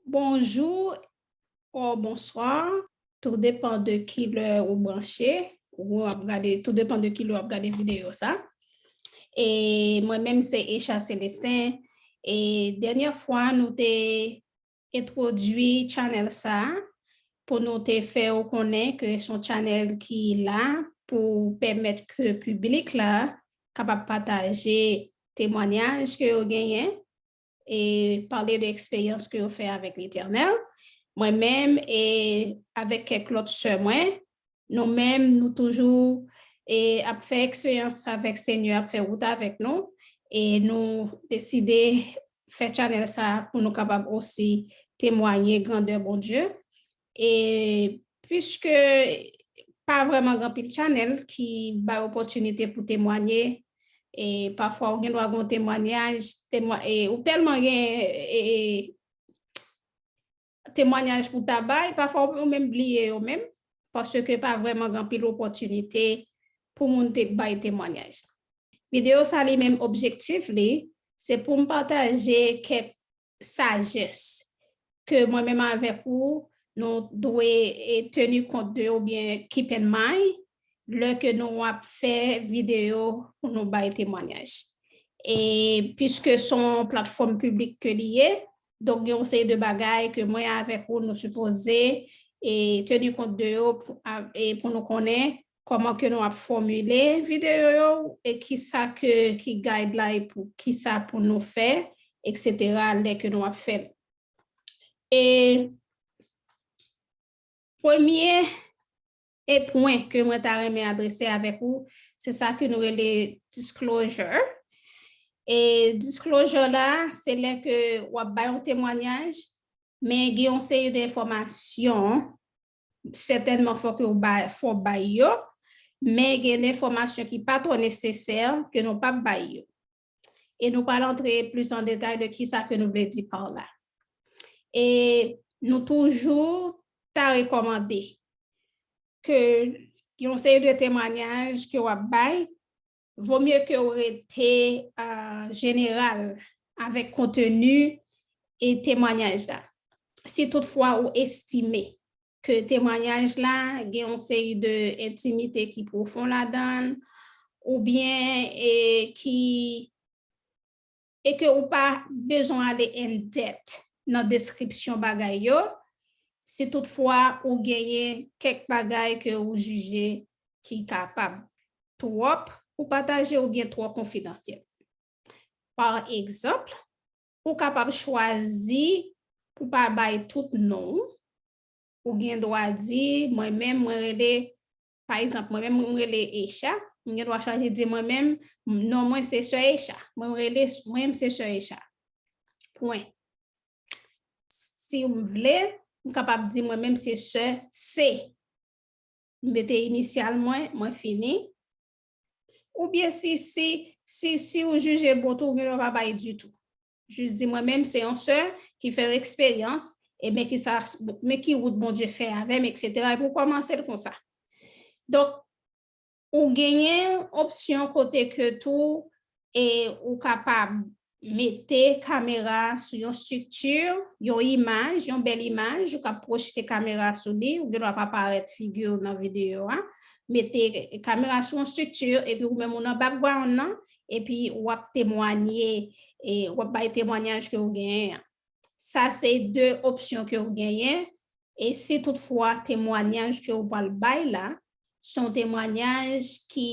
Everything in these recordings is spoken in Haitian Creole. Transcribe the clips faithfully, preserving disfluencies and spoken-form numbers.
Bonjou ou bonswa, tou depan de ki lè ou branche, ou ap gade, tou depan de ki lè w ap gade videyo sa. E mwen menm se Echa Celestin. E dènyè fwa nou te entwodui chanèl sa pou nou te fè w konnen ke se yon chanèl ki la pou pèmèt ke piblik la kapab pataje temwanyaj ke yo genyen e pale de eksperyans ke yo fè avèk Letènèl. Mwen menm e avèk kèk lòt sè mwen, nou menm, nou toujou e ap fè eksperyans avèk Senyè, ap fè wout avèk nou, e nou deside fè chanèl sa pou nou kapab osi temwaye grandè Bondye. E piske pa vrèman gen anpil chanèl ki bay opòtinite pou temwaye, e pafwa ou gen dwa gen yon temwayaj, temwa, e ou tèlman gen e, e, temwayaj pou ta bay, pafwa ou menm bliye yo menm, paske pa vrèman gen anpil opòtinite pou moun te bay temwayaj. Videyo sa li menm objektif li, se pou m pataje kèk sajès ke mwen menm avèk ou, nou dwe e, teni kont de yo oubyen keep in mind lè ke nou ap fè videyo pou nou bay temwayaj. E piske se yon platfòm piblik ke li ye, donk gen yon seri de bagay ke mwen avèk ou nou sipoze e teni kont de yo pou, a, e pou nou konnen kòman ke nou ap fòmile videyo yo e kisa ke, ki guideline pou kisa pou nou fè, et cetera, lè ke nou ap fè l. E premye e pwen ke mwen ta renmen adrese avèk ou, se sa ke nou rele disclosure. E disclosure la, se lè ke w ap bay yon temwayaj, men gen yon seri de enfòmasyon, sètènman fò ke w bay, fò w bay yo, men gen de enfòmasyon ki pa twò nesesè ke nou p ap bay yo. E nou pral antre plis an detay de kisa ke nou vle di pa la. E nou toujou ta rekòmande ke yon seri de temwayaj ke w ap bay, vo mye ke w rete, a, jeneral avèk konteni e temwayaj la. Si toutfwa ou estime ke temwayaj la gen yon seri de entimite ki pwofon ladan l, oubyen e ki e ke ou pa bezwen ale in depth nan deskripsyon bagay yo, si toutfwa ou genyen kèk bagay ke ou jije ki kapab twòp pou pataje oubyen twò konfidansyèl. Pa egzanp, ou kapab chwazi pou pa bay tout non w, ou gen dwa di, mwen menm, mwen rele, pa egzanp, mwen menm, mwen rele Echa, mwen gen dwa chwazi di mwen menm, non mwen se sè Echa. Mwen rele, mwen menm se sè Echa. Pwen. Si m vle, m kapab di mwen menm se sè C. M mete inisyal mwen, mwen fini. Oubyen si, si, si, si ou jije bon tou, ou gen dwa pa bay ditou. Jis di mwen menm se yon sè ki fè yon eksperyans, e men ki sa, men ki wout Bondye fè avè m, et cetera. Epi ou kòmanse l konsa. Donk, ou genyen opsyon kote ke tou, e ou kapab mete kamera sou yon estrikti, yon imaj, yon bèl imaj, ou ka pwojte kamera sou li, ou gen dwa pa parèt figi w nan videyo a, mete kamera sou yon estrikti, epi ou menm ou nan background nan, epi w ap temwanye, e w ap bay temwanyaj ke w genyen an. Sa se de opsyon ke w genyen, e si toutfwa temwanyaj ke w pral bay la, se yon temwanyaj ki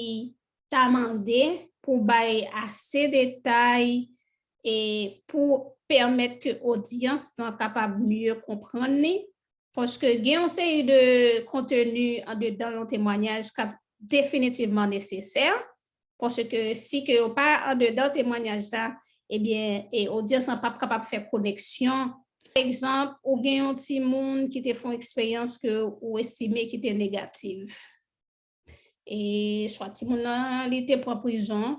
ta mande pou bay ase detay e pou pèmèt ke odyans lan kapab mye konprann li, paske gen yon seri de konteni andedan yon temwanyaj k ap definitivman nesesè, paske si ke yo pa andedan temwanyaj la, ebyen, e odyans lan p ap kapab fè koneksyon. Pa egzanp, ou gen yon timoun ki te fè yon eksperyans ke ou estime ki te negatif. E swa timoun nan, li te pran prizon,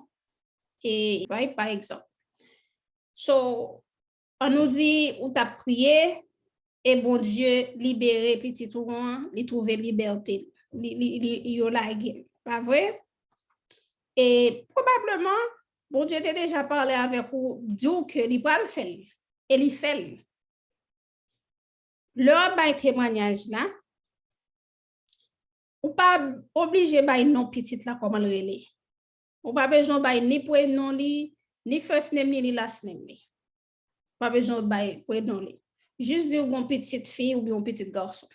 e, pa, pa egzanp. So, ann nou di ou t ap priye, e Bondye libere pitit ou an, li twouve libète, li, li, li, yo lage l, pa vre? E pwobableman, Bondye te deja pale avèk ou, di w ke li pral fè l, e li fè l. Lè w ap bay temwanyaj la, ou pa oblije bay non pitit la kòman l rele. Ou pa bezwen bay ni prenon li, ni first name li, ni last name li. Ou pa bezwen bay prenon li. Jis di w gen yon pitit fi oubyen yon pitit gason.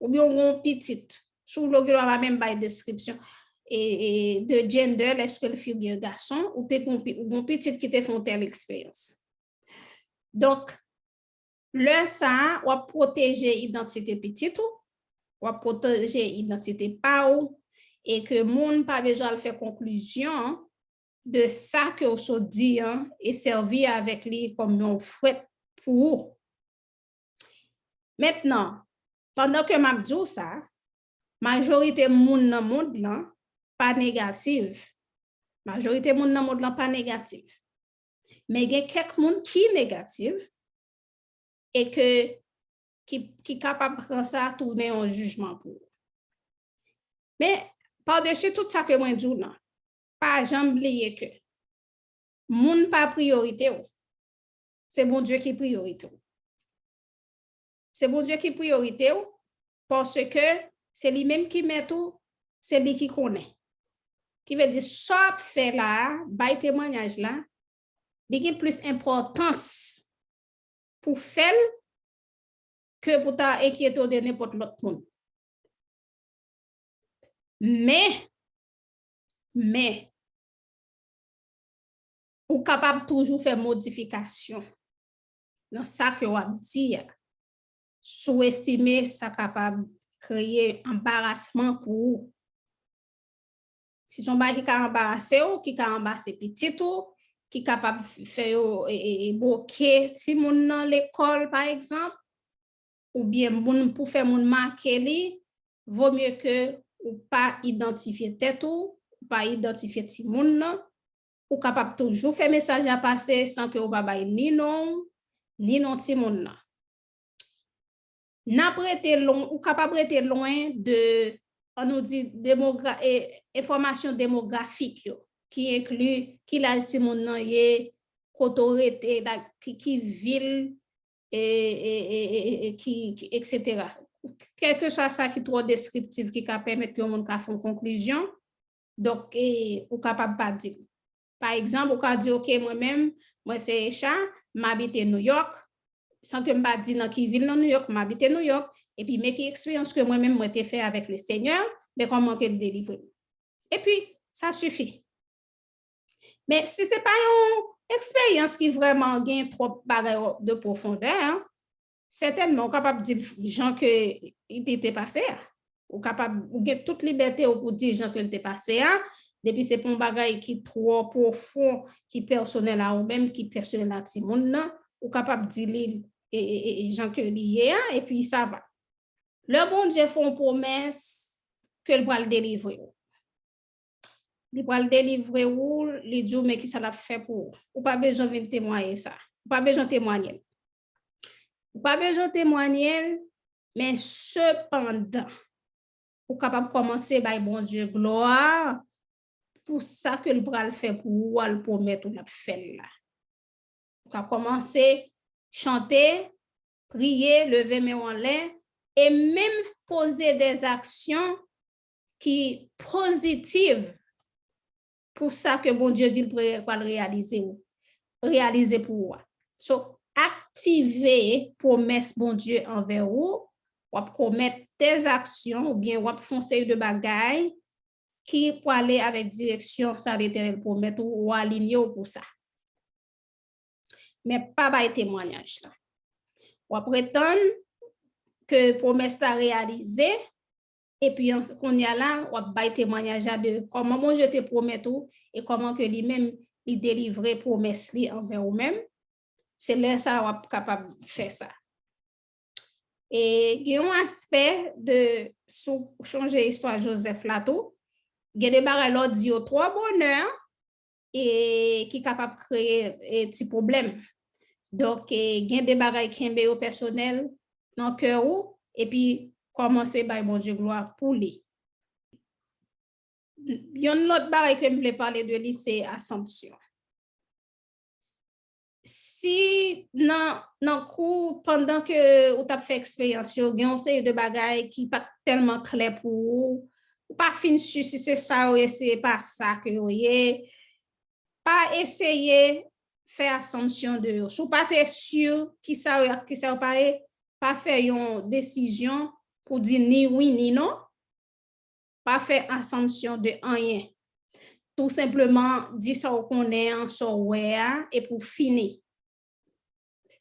Oubyen w gen yon pitit. Si w vle w gen dwa pa menm bay deskripsyon e, e, de gender, èske l fi oubyen gason, ou te gen yon pi- yon pitit ki te fè yon tèl eksperyans. Donk, lè sa a, w ap pwoteje idantite pitit ou, w ap pwoteje idantite pa ou, e ke moun pa bezwen al fè konklizyon de sa ke w sot di an e sèvi avèk li kòm yon frèt pou ou. Mentnan, pandan ke m ap di w sa, majorite moun nan mond lan pa negatif. Majorite moun nan mond lan pa negatif. Men gen kèk moun ki negatif e ke ki, ki kapab pran sa tounen yon jijman pou ou. Men, padesi tout sa ke mwen di w lan, pa janm bliye ke moun pa priyorite w. Se Bondye ki priyorite w. Se Bondye ki priyorite w, paske se li menm ki mèt ou, se li ki konnen. Ki vle di, sa w ap fè la a, bay temwanyaj la, li gen plis enpòtans pou fè l ke pou ta enkyete w de nenpòt lòt moun. Men, men, ou kapab toujou fè modifikasyon nan sa ke w ap di a. Si w estime sa kapab kreye anbarasman pou ou. Si se yon bagay ki ka anbarase w, ki ka anbarase pitit ou, ki kapab fè yo e, e, e bloke timoun nan lekòl, pa egzanp, oubyen moun pou fè moun make li, vo mye ke ou pa idantifye tèt ou, ou pa idantifye timoun nan. Ou kapab toujou fè mesaj la pase san ke ou pa bay ni non w, ni non timoun nan. N ap rete lwen, ou kapab rete lwen de, ann nou di, demogra, e, enfòmasyon demografik yo, ki enkli ki laj timoun nan ye, kote w rete, la, ki, ki vil, e, e, e, e, e, ki, ki, etsetera. Kèlkeswa sa ki twò deskriptif ki ka pèmèt yon moun ka fè yon konklizyon, donk, e, ou kapab pa di l. Pa egzanp, ou ka di, "Ok, mwen menm, mwen se Echa, m abite Nouyòk," san ke m pa di nan ki vil nan Nouyòk, m abite Nouyòk, epi men ki eksperyans ke mwen menm mwen te fè avèk le Senyè, men kòman ke l delivre m. Epi, sa sifi. Men si se pa yon eksperyans ki vrèman gen twòp bagay de pwofondè, sètènman, ou kapab di l jan ke li te, te pase a. Ou kapab, ou gen tout libète ou pou di jan ke l te pase a, depi se pa yon bagay ki twò pwofon, ki pèsonèl a ou menm, ki pèsonèl a timoun nan, ou kapab di li e, e, e, e jan ke li ye a, epi sa va. Lè Bondye fè yon pwomès ke l pral delivre w. Li pral delivre w, li di w men kisa l ap fè pou ou. Ou pa bezwen vin temwaye sa. Ou pa bezwen temwanye l. Ou pa bezwen temwanye l, men sepandan, ou kapab kòmanse bay Bondye glwa pou sa ke l pral fè pou ou a, l pwomèt ou l ap fè l la. Ou ka kòmanse chante, priye, leve men w anlè, e menm poze dèzaksyon ki pozitif pou sa ke Bondye di l pre, pral reyalize ou, reyalize pou ou a. So, aktive pwomès Bondye anvè ou, w ap komèt dèzaksyon oubyen w ap fè yon seri de bagay ki prale avèk direksyon sa Letènèl pwomèt ou, ou alinye w pou sa. Men pa bay temwayaj la. W ap ret tann ke pwomès la reyalize, epi an, kounye a la, w ap bay temwayaj la de kòman Bondye te pwomèt ou e kòman ke li menm li delivre pwomès li anvè ou menm. Se lè sa a w ap kapab fè sa. E gen yon aspè de, si w chonje istwa Jozèf la tou, gen de bagay lè w di yo twò bonè, e ki kapab kreye, e, ti pwoblèm. Donk, e, gen de bagay kenbe yo pèsonèl nan kè ou, epi kòmanse bay Bondye glwa pou li. Yon lòt bagay ke m vle pale de li, se Asanpsyon. Si nan, nan kou, pandan ke ou t ap fè eksperyans yo, gen yon seri de bagay ki pa t tèlman klè pou ou, ou pa fin si si se sa yo ye, se pa sa ke yo ye, pa eseye fè asanpsyon de yo. Si w pa te si ki sa yo ye ak ki sa yo pa ye, pa fè yon desizyon pou di ni wi ni non. Pa fè asanpsyon de anyen. Tou senpleman, di sa w konnen an, sa w wè a, epi w fini.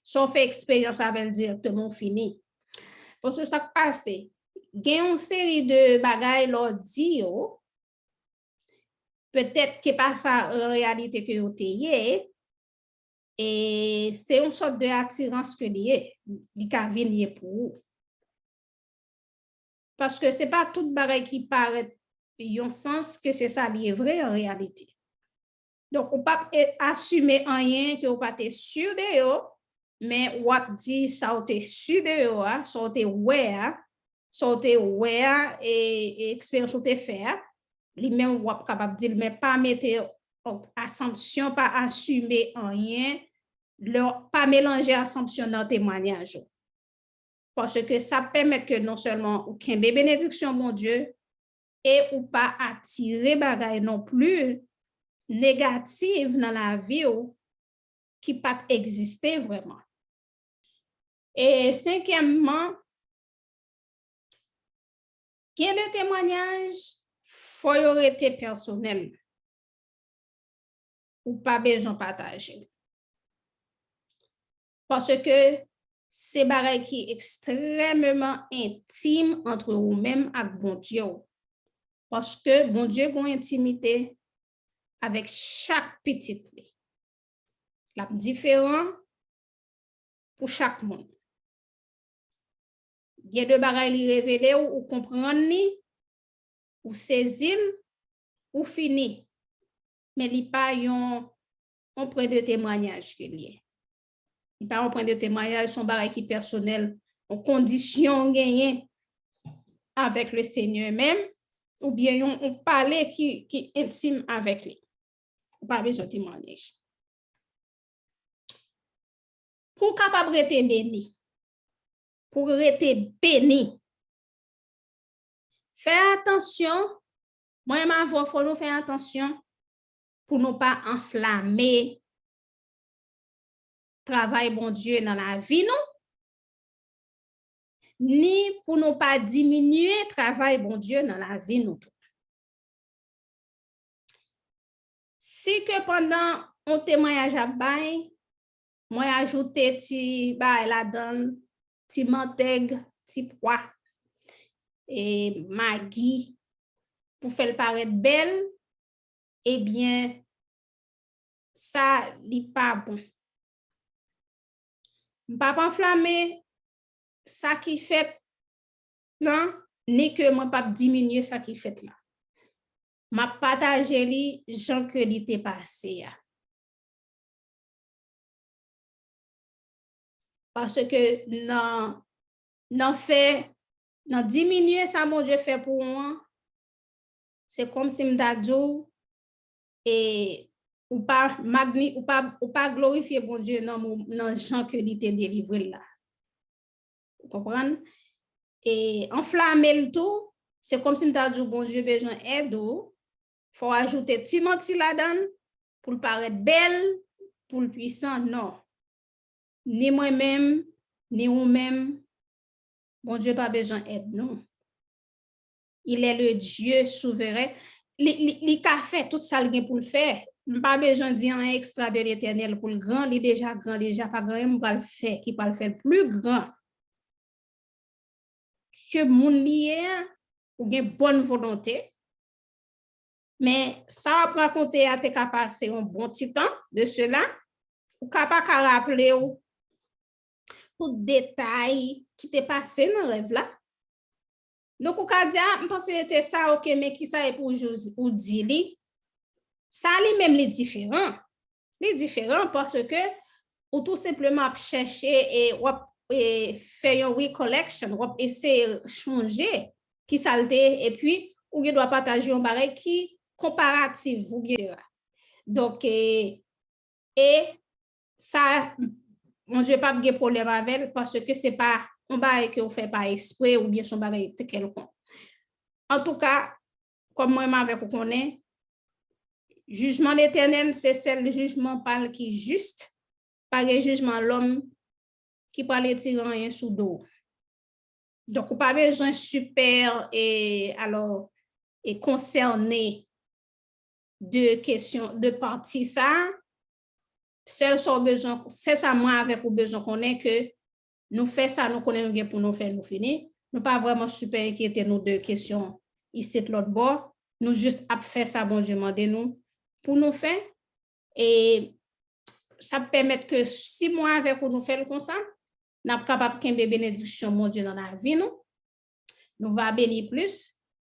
Sa w fè eksperyans avè l dirèkteman, w fini. Paske sa k pase, gen yon seri de bagay lè w di yo, petèt ke pa sa an reyalite ke yo te ye, e se yon sòt de atirans ke li ye, li ka vin ye pou ou. Paske se pa tout bagay ki parèt yon sans ke se sa li ye vre an reyalite. Donk, ou p ap e- asime anyen ke ou pa te si de yo, men w ap di sa w te si de yo a, sa w te wè a, sa w te wè a, e, e eksperyans ou te fè a, li menm w ap kapab di l, men pa mete asanpsyon, pa asime anyen, lè w pa melanje asanpsyon nan temwayaj ou. Paske sa ap pèmèt ke non sèlman ou kenbe benediksyon Bondye, e ou pa atire bagay non pli negatif nan lavi w ki pa t egziste vrèman. E senkyèmman, gen de temwayaj, fò yo rete pèsonèl. Ou pa bezwen pataje l. Paske se bagay ki ekstrèmeman entim ant ou menm ak Bondye w. Paske Bondye gen yon entimite avèk chak pitit li. L ap diferan pou chak moun. Gen de bagay li revele w, ou konprann li, ou sezi l, ou fini. Men li pa yon, yon pwen de temwayaj ke li ye. Li pa yon pwen de temwayaj, se yon bagay ki pèsonèl, yon kondisyon w genyen avèk le Senyè menm, oubyen yon, yon pale ki, ki entim avèk li. Ou pa bezwen temwayaj. Pou w kapab rete beni, pou w rete beni, fè atansyon, mwen menm avè w, fò nou fè atansyon pou nou pa anflame travay Bondye nan lavi nou, ni pou nou pa diminye travay Bondye nan lavi nou tou. Si ke pandan yon temwayaj ap bay, mwen ajoute ti bagay ladan l, ti mantèg, ti pwa, e magi, pou fè l parèt bèl, ebyen, sa li pa bon. M p ap anflame sa ki fèt lan, ni ke mwen p ap diminye sa ki fèt la. M ap pataje li jan ke li te pase a. Paske nan, nan fè, nan diminye sa Bondye fè pou ou an, se kòmsi m ta di w, e ou pa magni-, ou pa, ou pa glorifye Bondye nan mo-, nan jan ke li te delivre l la. Ou konprann? E anflame l tou, se kòmsi m ta di w Bondye bezwen èd ou, fò w ajoute ti manti ladan l, pou l parèt bèl, pou l pwisan, non. Ni mwen menm, ni ou menm, Bondye pa bezwen èd nou. Il est le Dieu souverain. Li, li, li ka fè tout sa l gen pou l fè. M pa bezwen di anyen ekstra de Letènèl pou l gran, li deja gran, li deja pa gen anyen m pral fè ki pral fè l pli gran ke moun li ye a. Ou gen bòn volonte, men sa w ap rakonte a te ka pase yon bon ti tan de sela, ou ka pa ka raple w tout detay ki te pase nan rèv la. Donk, ou ka di, a, m panse se te sa, oke, men kisa epi w, ou di li? Sa li menm li diferan. Li diferan paske ou tou senpleman ap chèche e w ap, e, fè yon recollection, w ap eseye chonje kisa l te ye, epi ou gen dwa pataje yon bagay ki konparatif oubyen etsetera. Donk, e, e sa, Bondye p ap gen pwoblèm avè l, paske se pa yon bagay ke w fè pa espre oubyen se yon bagay kèlkonk. Antouka, kòm mwen menm avèk ou konnen, jijman Letènèl se sèl jijman pa l ki jis, pa gen jijman lòm ki pral retire anyen sou do w. Donk, ou pa bezwen sipè, e, alò, e konsène de kesyon, de pati sa a. Sèl sa w bezwen, sèl sa mwen avèk ou bezwen konnen ke nou fè sa nou konnen nou gen pou nou fè, nou fini. Nou pa vrèman sipè enkyete nou de kesyon isit lòt bò. Nou jis ap fè sa Bondye mande nou pou nou fè. E sa ap pèmèt ke si mwen avèk ou nou fè l konsa, n ap kapab kenbe benediksyon Bondye nan lavi nou. Nou va beni plis,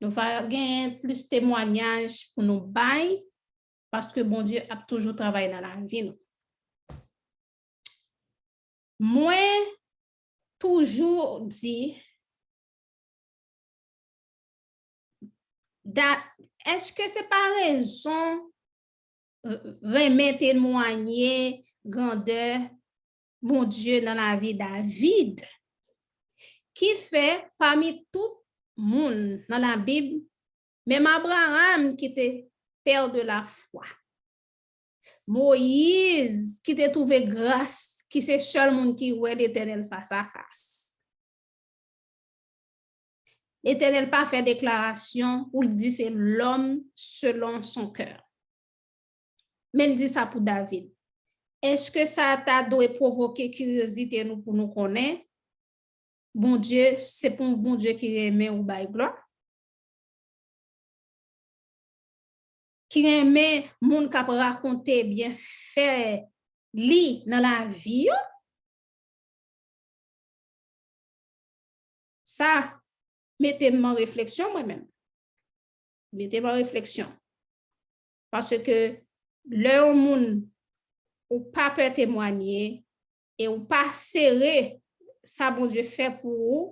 nou va gen plis temwayaj pou nou bay, paske Bondye ap toujou travay nan lavi nou. Mwen toujou di, da, èske se pa rezon renmen temwanye grandè Bondye nan lavi David, ki fè pami tout moun nan Labib, menm Abraram ki te pè de lafwa, Moyiz ki te twouve gras, ki se sèl moun ki wè Letènèl fas a fas. Letènèl pa fè deklarasyon pou l di se lòm selon son kè. Men l di sa pou David. Èske sa ta dwe pwovoke kiryozite nou pou nou konnen Bondye se pou yon Bondye ki renmen ou bay glwa? Ki renmen moun k ap rakonte byenfè li nan lavi yo? Sa mete m an refleksyon mwen menm. Mete m an refleksyon. Paske lè yon moun ou pa pè temwanye e ou pa sere sa Bondye fè pou ou,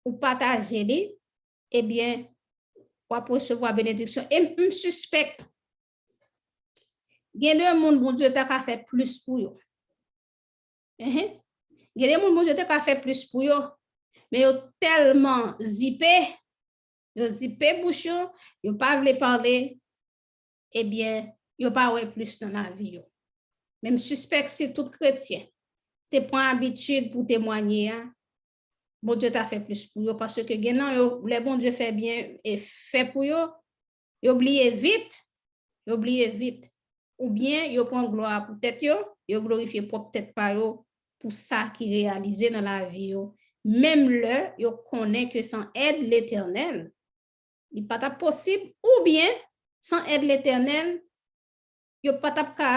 ou pataje li, ebyen, w ap resevwa benediksyon. E m, m sispèk gen de moun Bondye ta ka fè plis pou yo. Enhen. Gen de moun Bondye te ka fè plis pou yo, men yo tèlman zipe, yo zipe bouch yo, yo pa vle pale, ebyen, yo pa wè plis nan lavi yo. Men m sispèk si tout kretyen te pran abitid pou temwanye a, Bondye ta fè plis pou yo, paske gen nan yo, lè Bondye fè byen e fè pou yo, yo bliye vit, yo bliye vit. Oubyen yo pran glwa pou tèt yo, yo glorifye pwòp tèt pa yo pou sa ki reyalize nan lavi yo, menm lè yo konnen ke san èd Letènèl, li pa t ap posib, oubyen san èd Letènèl, yo pa t ap ka,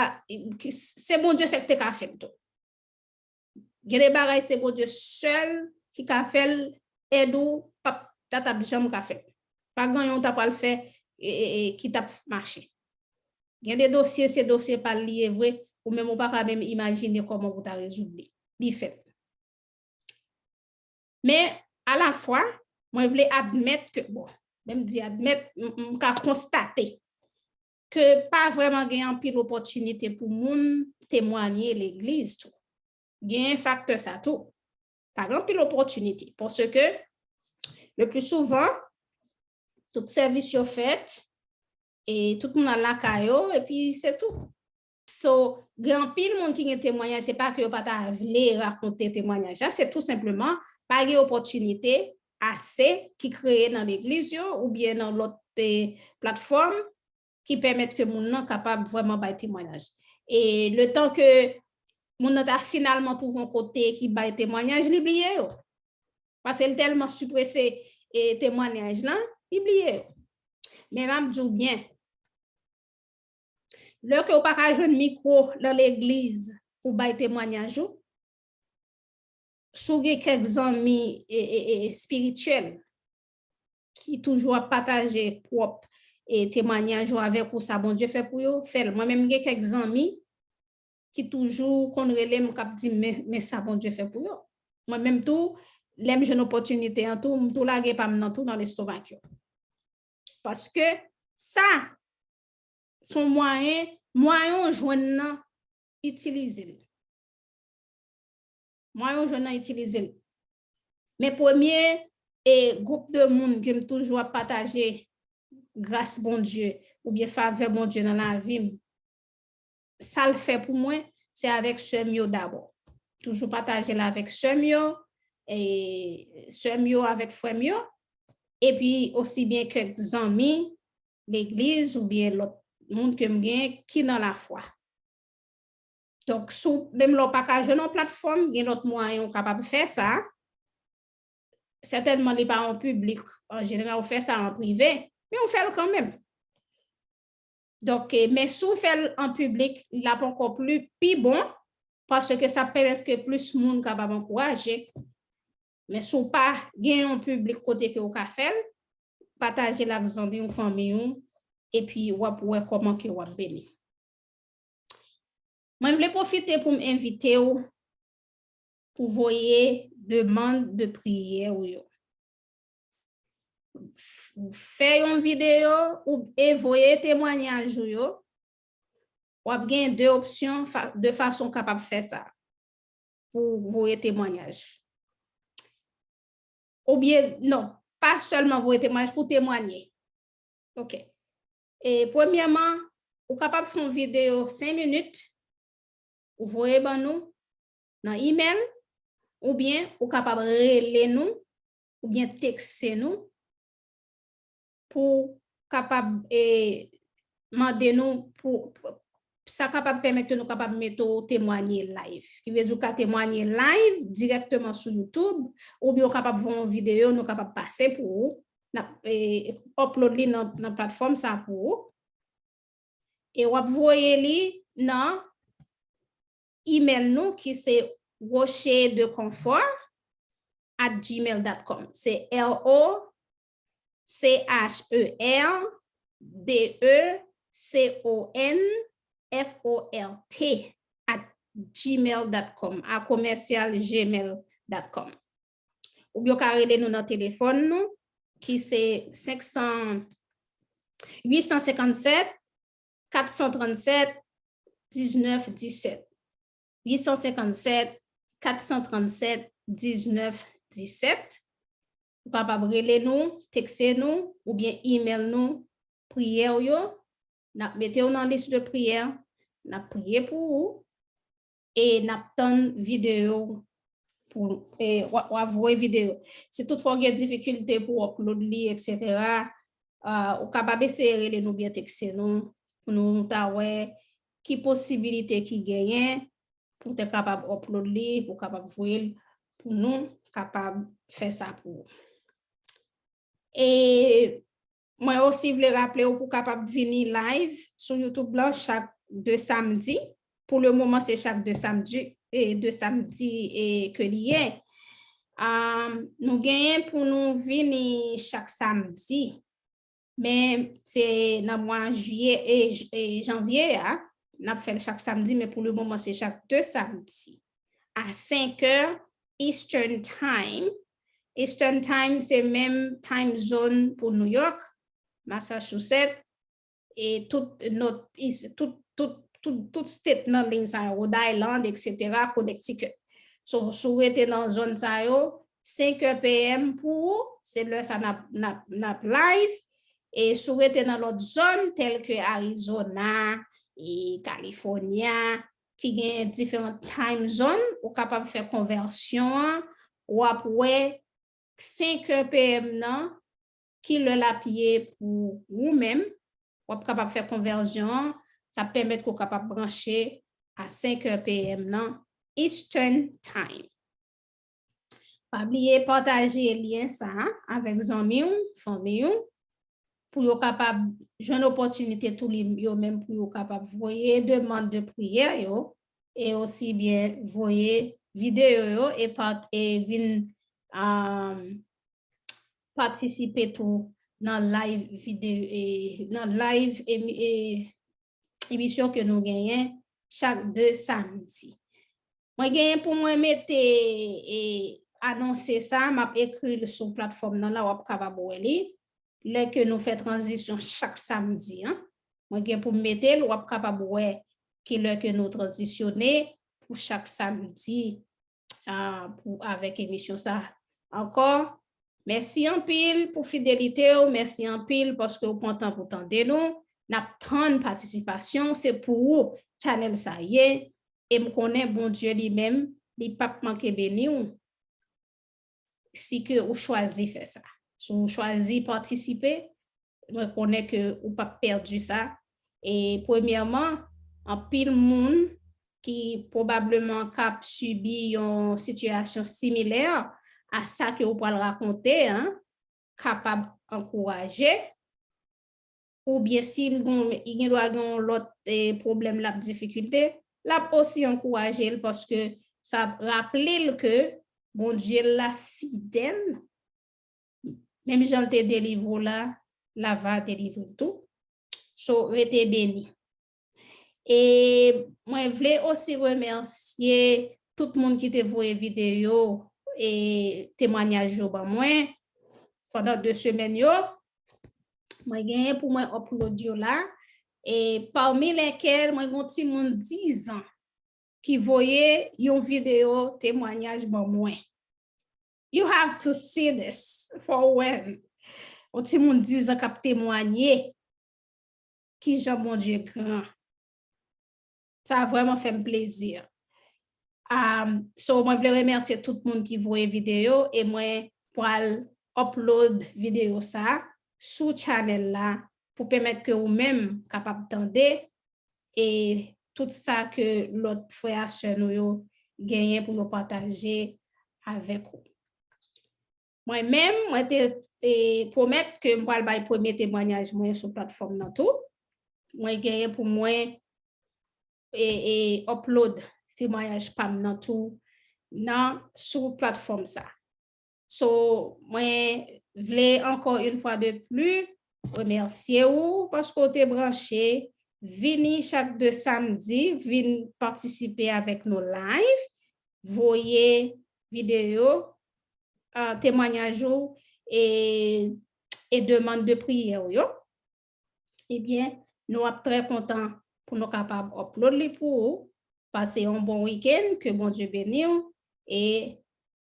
se Bondye sèl ki te ka fè l tou. Gen de bagay se Bondye sèl ki ka fè l, èd ou p ap, ta t ap janm ka fèt. Pa gen anyen w ta pral fè, e, e, e, ki t ap mache. Gen de dosye, se dosye pa l li ye vre, ou menm ou pa ka menm imajine kòman pou w ta rezoud li. Li fèt. Men, alafwa, mwen vle admèt ke, bon, lè m di admèt, m, m ka konstate ke pa vrèman gen anpil opòtinite pou moun temwanye legliz tou. Gen faktè sa tou. Pa gen anpil opòtinite. Paske, le pli souvan, tout sèvis yo fèt, e tout moun al lakay yo, epi se tou. So, gen anpil moun ki gen temwayaj, se pa ke yo pa ta vle rakonte temwayaj la, se tou senpleman pa gen opòtinite ase ki kreye nan legliz yo oubyen nan lòt, eh, platfòm ki pèmèt ke moun nan kapab vrèman bay temwayaj. E letan ke moun nan ta finalman twouve yon kote ki bay temwayaj, li bliye yo. Paske l tèlman siprese, eh, temwayaj lan, li bliye yo. Men m ap di w byen, lè ke w pa ka jwenn mikwo nan legliz pou w bay temwayaj ou, si w gen kèk zanmi, e, e, e, espirityèl ki toujou ap pataje pwòp, e, temwayaj yo avèk ou, sa Bondye fè pou yo, fè l. Mwen menm, m gen kèk zanmi ki toujou konn rele m, k ap di m, men, men sa Bondye fè pou yo. Mwen menm tou, lè m jwenn opòtinite an tou, m tou lage pa m nan tou nan lestomak yo. Paske sa, se yon mwayen, mwayen w jwenn nan, itilize l. Mwayen ou jwenn nan, itilize l. Men premye e gwoup de moun ke m toujou ap pataje gras Bondye oubyen favè Bondye nan lavi m, sa l fè pou mwen, se avèk sè m yo dabò. Toujou pataje l avèk sè m yo, e sè m yo avèk frè m yo, epi osi byen kèk zanmi legliz oubyen lòt moun ke m gen ki nan lafwa. Donk, si w, menm lè w pa ka jwenn yon platfòm, gen lòt mwayen w kapab fè sa. Sètènman, li pa yon piblik. An jeneral, w fè sa an prive, men w fè l kanmenm. Donk, e, men si w fè l an piblik, l ap ankò pli, pi bon, paske sa ap pèmèt ke plis moun kapab ankouraje. Men si w pa gen yon piblik kote ke w ka fè l, pataje l ak zanmi w, fanmi w, epi w ap wè kòman ke w ap beni. Mwen vle pwofite pou m envite w pou voye demann de priyè w yo. Fè yon videyo ou, e voye temwanyaj ou yo. W ap gen de opsyon, fa, de fason w kapab fè sa pou voye temwanyaj. Oubyen, non, pa sèlman voye temwanyaj, pou temwanye. Ok. E premyèman, ou kapab fè yon videyo senk minit, ou voye ban nou nan imèl, oubyen ou kapab rele nou, oubyen tekste nou, pou kapab, e, mande nou pou, pou, sa kapab pèmèt ke nou kapab mete w temwanye live. Ki vle di w ka temwanye live dirèkteman sou YouTube, oubyen w kapab voye yon videyo, nou kapab pase pou ou. N ap, e, upload li nan, nan platfòm sa pou ou. E w ap voye li nan imèl nou ki se rocher de confort at gmail dot com. Se R O C H E R D E C O N F O R T at gmail dot com, a commercial gmail dot com. Oubyen w ka rele nou nan telefòn nou, ki se senk san, uit san senkannsèt, kat san trannsèt, diznèf disèt. Uit san senkannsèt, kat san trannsèt, diznèf disèt. Ou kapab rele nou, tekste nou, oubyen imèl nou priyè w yo. N ap mete w nan lis de priyè, n ap priye pou ou, e n ap tann videyo pou, e, w a, w a voye videyo. Si toutfwa w gen difikilte pou w upload li, etsetera, ah, ou kapab eseye rele nou oubyen tekste nou pou nou ta wè ki posibilite ki genyen pou w te kapab upload li, pou w kapab voye l pou nou kapab fè sa pou ou. E mwen osi vle raple w pou w kapab vini live sou YouTube lan chak de samdi. Pou le moman, se chak de samdi, e de samdi, e ke li ye. Ah, nou genyen pou nou vini chak samdi. Men se nan mwa jiyè, e, j-, e janvye a, n ap fè l chak samdi, men pou le moman, se chak de samdi. A senk è Eastern Time. Eastern Time, se menm time zone pou New York, Massachusetts, e tout Northeast, tout, tout, tout, tout state nan liy sa yo, Rhode Island, etsetera, Connecticut. So, si w rete nan zòn sa yo, senk è P M pou ou, se lè sa n ap, n ap, n ap live. E si w rete nan lòt zòn, tèl ke Arizona, e California, ki gen diferan time zone, ou kapab fè konvèsyon an, w ap wè senk è P M nan, ki lè l ap ye pou ou menm, w ap kapab fè konvèsyon an, sa ap pèmèt ke w kapab branche a senk è P M nan, Eastern Time. Pa bliye pataje lyen sa a avèk zanmi w, fanmi w, pou yo kapab jwenn opòtinite tou li yo menm pou yo kapab voye demann de priyè yo, e osi byen voye videyo yo e pat-, e vin, um, patisipe tou nan live videyo, e nan live emi-, e emisyon ke nou genyen chak de samdi. Mwen genyen pou mwen mete, e, anonse sa, m ap ekri l sou platfòm nan la, w ap kapab wè li. Lè ke nou fè tranzisyon chak samdi an, mwen gen pou m mete l, w ap kapab wè ki lè ke nou tranzisyone pou chak samdi. ah, pou, avèk emisyon sa ankò. Mèsi anpil pou fidelite w, mèsi anpil paske w pran tan pou tande nou. N ap tann patisipasyon w, se pou ou chanèl sa ye. E m konnen Bondye li menm, li p ap manke beni w si ke ou chwazi fè sa. Si w chwazi patisipe, mwen konnen ke ou p ap pèdi sa. E premyèman, anpil moun ki pwobableman k ap sibi yon sitiyasyon similè a sa ke ou pral rakonte an, kapab ankouraje, oubyen si l gon, li gen dwa gen yon lòt, eh, pwoblèm l ap difikilte, l ap osi ankouraje l paske sa ap raple l ke Bondye l la fidèl, menm jan l te delivre w la, l ava delivre w tou. So, rete beni. E mwen vle osi remèsye tout moun ki te voye videyo e temwanyaj yo ban mwen pandan de semèn yo. Mwen genyen pou mwen upload yo la. E pami lèkèl mwen gen yon timoun diz an ki voye yon videyo temwanyaj ban mwen. You have to see this for when. Yon timoun diz an k ap temwanye kijan Bondye gran. Sa vrèman fè m plezi. Um, so, mwen vle remèsye tout moun ki voye videyo e mwen pral upload videyo sa sou channel la pou pèmèt ke ou menm kapab tande e tout sa ke lòt frè a sè nou yo genyen pou yo pataje avèk ou. Mwen menm, mwen te, e, pwomèt ke m pral bay premye temwanyaj mwen sou platfòm nan tou. Mwen genyen pou mwen, e, e, upload temwanyaj pa m nan tou nan, sou platfòm sa. So, mwen vle ankò yon fwa de pli remèsye ou paske w te branche, vini chak de samdi, vin patisipe avèk nou live, voye videyo, ah, temwanyaj ou e, e demann de priyè w yo. Ebyen, nou ap trè kontan pou nou kapab upload li pou ou. Pase yon bon wikenn, ke Bondye beni w, e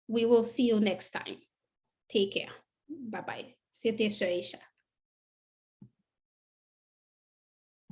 we will see you next time. Take care. Bye bye. Se te Sè Isha.